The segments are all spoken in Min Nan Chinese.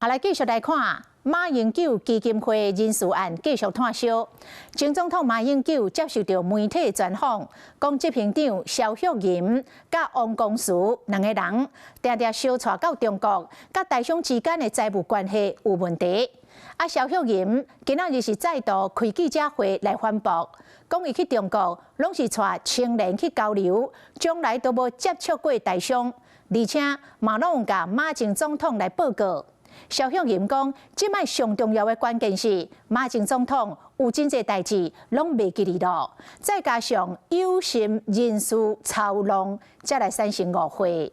好，來繼續來看馬英九基金會人事案繼續炭燒。前總統馬英九接受著媒體專訪，講執行長蕭旭吟佮王光慈兩個人，定定相帶到中國，佮台商之間的財務關係有問題。啊，蕭旭吟今仔日是再度開記者會來反駁，講伊去中國攏是帶青年去交流，從來都無接觸過台商，而且嘛攏有共馬前總統來報告。蕭旭吟講，這擺上重要的關鍵是馬前總統有真濟代誌攏袂記得囉，再加上有心人士操弄，才來產生誤會。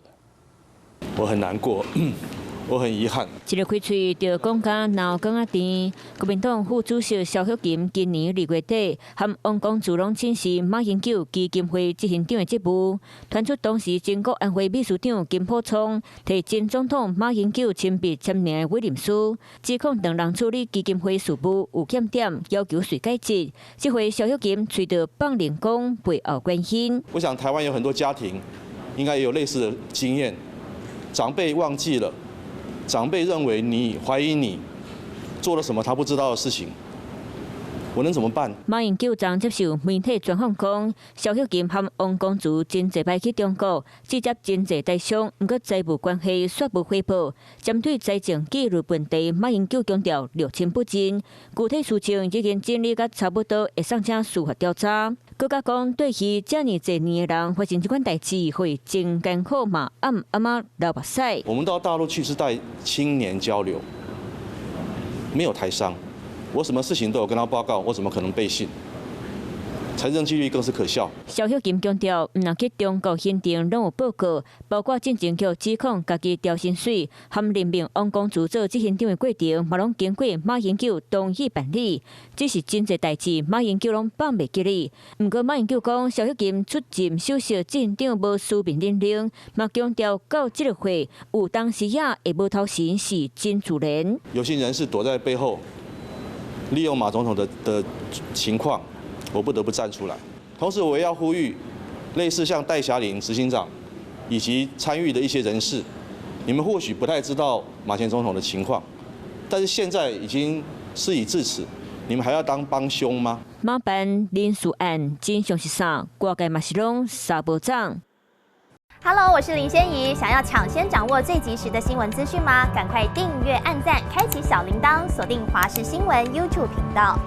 我很難過。我很遺憾。一个開喙就講甲腦梗仔甜。國民黨副主席蕭旭吟今年2月底，和王光慈攏請辭馬英九基金會執行長的職務，傳出當時前國安會秘書長金溥聰提前總統馬英九親筆簽名的委任書，指控兩人處理基金會事務有欠點，要求隨解職。這回蕭旭吟喙就放冷講背後關心。我想台灣有很多家庭應該也有類似的經驗，長輩忘記了。長輩認為你懷疑你做了什麼他不知道的事情，我能怎麼辦？馬英九昨接受媒體專訪講，蕭旭吟和王光慈真濟擺去中國，接觸真濟台商，毋過財務關係煞無匯報。針對財政紀律問題，馬英九強調六親不認，具體事情已經整理甲差不多，會送請司法調查。閣加講，對於遮爾濟年的人發生這款代誌，會真艱苦嘛，暗暗仔流目屎。我們到大陸去是帶青年交流，沒有台商，我什麼事情都有跟他報告，我怎麼可能背信？財政紀律更是可笑。蕭旭吟強調，毋但去中國行程攏有報告，包括進前予指控家己調薪水，和任命王光慈做執行長的過程，嘛攏經過馬英九同意辦理。只是真濟代誌，馬英九攏放袂記得。毋過馬英九講，蕭旭吟出任首席執行長無書面認領，嘛強調到這個歲有當時也會無頭神是真自然。有些人是躲在背後，利用馬總統的情況。我不得不站出來，同時我也要呼籲，類似像戴霞玲執行長以及參與的一些人士，你們或許不太知道馬前總統的情況，但是現在已經事已至此，你們還要當幫兇嗎？馬辦人事案真相是啥？外界嘛是攏三無掌。 Hello，我是林仙怡，想要搶先掌握最及時的新聞資訊嗎？趕快訂閱、按讚、開啟小鈴鐺，鎖定華視新聞 YouTube 頻道。